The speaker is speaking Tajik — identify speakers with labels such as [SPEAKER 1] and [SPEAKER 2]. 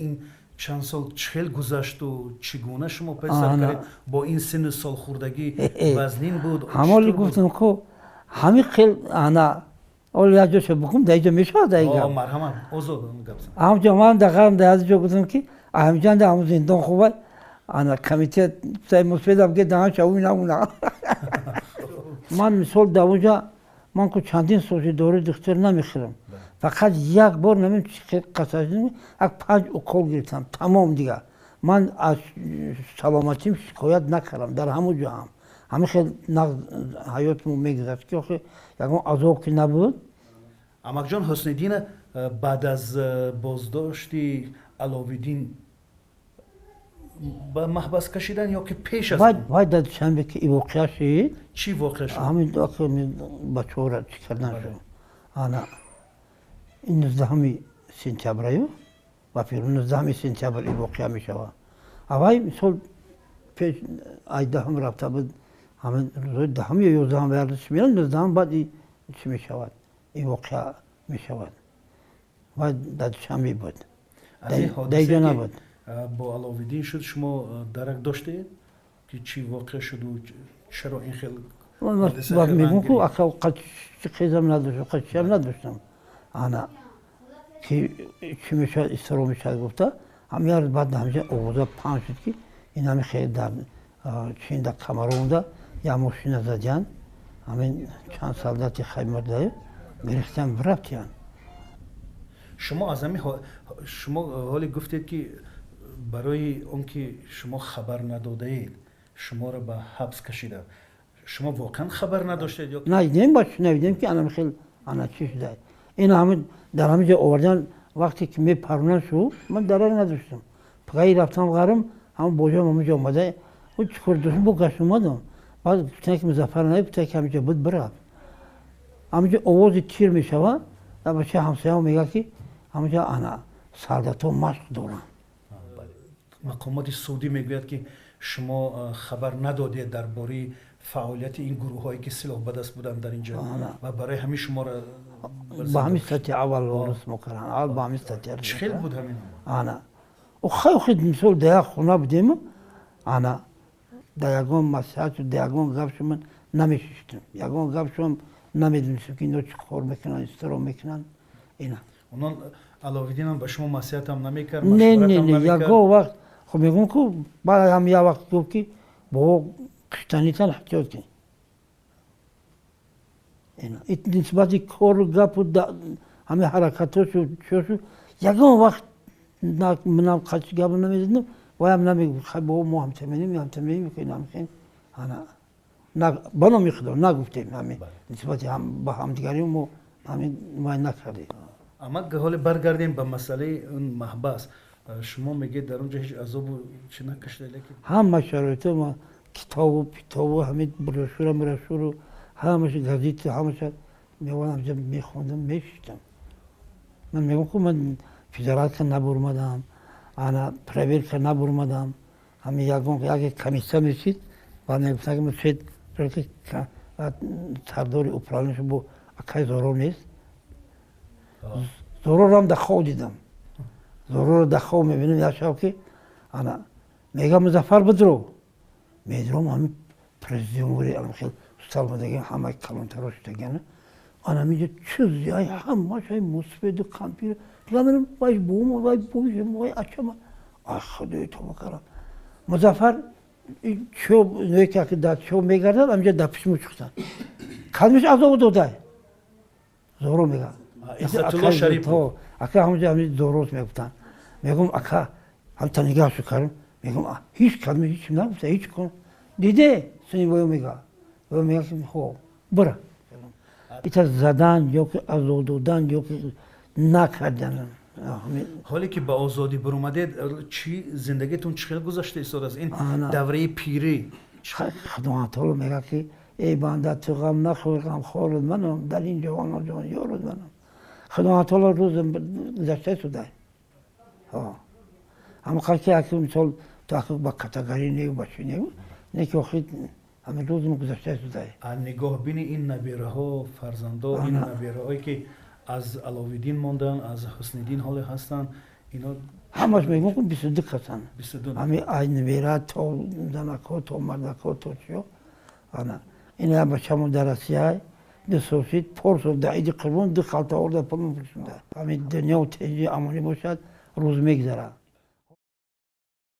[SPEAKER 1] Ин чанд сол чӣ хел гузашту чӣ гуна шумо пай сар кардед бо ин синну солхӯрдагӣ? Вазнин буд?
[SPEAKER 2] Ҳамоли гуфтам ку, ҳамин хел ана оли як ҷоша букум, дар иҷо мешавад.
[SPEAKER 1] Марҳамат, озод гап.
[SPEAKER 2] Ҳамҷо ман дақам дар ҷо гуфтам, ки ҳамҷанда ҳамун зиндон хуба, ана комитет мусбедам, ки даҳан шавуи намуна. Ман мисол дар онҷа ман ку чандин сол шуд дори духтур намехӯрам, фақат як бор намем қасаш, як панҷ укол гирифтам, тамом. Дигар ман аз саломатим шикоят накардам. Дар ҳамон ҷо ҳам ҳамин хел нағз ҳаётмо мегузашт, ки охи ягон азоб ки набуд.
[SPEAKER 1] Амакҷон Ҳусниддина баъд аз боздошти Аловиддин ба маҳбас кашидан ё ки пеш аз?
[SPEAKER 2] Вай дар Душанбе ки и воқеа шид.
[SPEAKER 1] Чӣ воқеа шуд?
[SPEAKER 2] Ҳамин бачаҳоро чӣ кардан шуд, ана ин 19-уми сентябраю ва 19-уми сентябр и воқеа мешавад. Аввай мисол пеш ай 10-ум рафта буд, ҳамин рӯзои 10-ум ё 11-ум вардиш меяд, 19-ум баъд чӣ мешавад, ин воқеа мешавад. Вай дар Душанбе буд, дар иҷо набуд.
[SPEAKER 1] Бо Аловиддин шуд, шумо дарак доштед, ки чӣ воқеа шуду чаро ин хел?
[SPEAKER 2] Мегӯм ку, қизам надоштам, чиам надоштам, ана ки чӣ мешавад, изтироб мешавад гуфта. Ҳам як рӯз баъд ҳамҷа овоза паҳн шуд, ки ин ҳами хел дар чин, дар Камарунда як мошина задиян, ҳамин чанд солдати хаймурдаю гирифтан, рафтиян.
[SPEAKER 1] Шумо аз ҳами шумо ҳоле гуфтед, ки барои он ки шумо хабар надодаед, шуморо ба ҳабс кашиданд. Шумо воқеан хабар надоштед ё?
[SPEAKER 2] Надидем, ба шунавидем, ки ана хел ана чӣ шуда, ин ҳами дар ҳамин ҷо овардан. Вақте ки мепарунан шу, ман дарак надоштам. Пагаи рафтам ғарм, ҳамн божам ҳамин ҷо омада, чӣ кор доштам, бо гашт омадам. Баъд гуфтан, ки Музаффар на гуфта, ки ҳамин ҷо буд, бирафт. Ҳамин ҷо овози тир мешавад, дар бача ҳамсояам мегӯяд, ки ҳамин ҷо ана солдатҳо машқ доранд.
[SPEAKER 1] Мақомоти судӣ мегӯяд, ки шумо хабар надодед дар бораи фаъолияти ин гурӯҳҳое, ки силоҳ ба даст буданд дар инҷо, ва барои ҳамин шуморо
[SPEAKER 2] Ба ҳамин статья аввал ворис мекарданд, аввал ба ҳамин статья.
[SPEAKER 1] Чӣ хел буд ҳамин?
[SPEAKER 2] Ана охи мисол дар як хона будем, ана дар ягон маслиҳату дар ягон гап шу ман намешиштам, ягон гап шуам намедонистам, ки ино чӣ кор мекунанд, изтироб мекунанд ина.
[SPEAKER 1] Онон Аловиддинам ба шумо маслиҳатам намекард?
[SPEAKER 2] Не, не, не, ягон вақт. Хоб, мегӯм ку, баъд ҳам як вақт гуфт, ки бо киштанитан эҳтиёт кун. Нисбати кору гапу ҳамин ҳаракатошу чошу ягон вақт манам қачи гап намезадам, ваям намегуфт, бо мо ҳамтаминем, ҳамтаминем. Ана ба номи Худо нагуфтем, ҳамин нисбати ба ҳамдигарӣ мо ҳамин вай накардем.
[SPEAKER 1] Амма ҳоле баргардем ба масъалаи он маҳбас. Шумо мегӯед, дар он ҷо ҳеҷ азобу чӣ накашида, лекин
[SPEAKER 2] Ҳама шароито ма китобу питобу ҳамин брошюра брошюру ҳамаша, газета, ҳамаша меовардам, ҷа мехондам, мешиштам. Ман мегӯм ку, ман федералка набурмадам, ана проверка набурмадам. Ҳамин ягон яке комиссия мешид, баъд мегуфтан, ки мусед сардори управление бо акай Зоро нест. Зорорам дар хоб дидам, Зороро дар хоб мебинам як шаб, ки ана мега: «Музаффар, бидро». Медром, ҳамин президиумури хел устал мадаги, ҳама калонтаро шудагиана, ана миҷа чиз ай ҳамаш ай мусбеду компютер, вай бум, вай бум, вай ачама, ай худои тоба кардам. Музаффар чо ки дар чо мегардад, амҷа дар пишму чухтан кадмиш азоб додай, Зоро мега.
[SPEAKER 1] Иззатулло Шарипов.
[SPEAKER 2] Ака, ҳамҷа ҳами Зорос мегуфтанд. Мегум: «Ака, ҳамта нигаҳшу кардам». Мегум: «Ҳеҷ кадми ҳеч нагуфта, ҳеч кун диде сини». Вою мега, вою мега, ки хоб бира ита задан ё ки азоб додан ё ки накардан.
[SPEAKER 1] Ҳоле ки ба озодӣ баромадед, чӣ зиндагитон чӣ хел гузашта истодааст ин давраи пирӣ?
[SPEAKER 2] Худованд таоло мега, ки: «Эй банда, ту ғам нахӯр, ғамхорут манам, дар ин ҷаҳон ҷон ёрут манам». Худованд таоло рӯз гузашта судай ҳамақар ки аки мисол ту аки ба катагарӣ нею, ба чӣ нею, не ки охир ҳамин рӯзм гузашта судай.
[SPEAKER 1] Нигоҳбини ин набираҳо, фарзандо, ин набираҳое, ки аз Аловиддин монданд, аз Ҳусниддин ҳоле ҳастанд. Ино
[SPEAKER 2] Ҳамаш мегӯм, ки 22 касан.
[SPEAKER 1] 22.
[SPEAKER 2] Ҳами ай набера то занако, то мардако, то чиё. Ана ин як бачамон дар Россия, 2 сол шид. Порсол дар иди Қурбон ду халта орда пул мефурӯшонда. Ҳами дунё тинҷи, амонӣ бошад, рӯз мегзарад.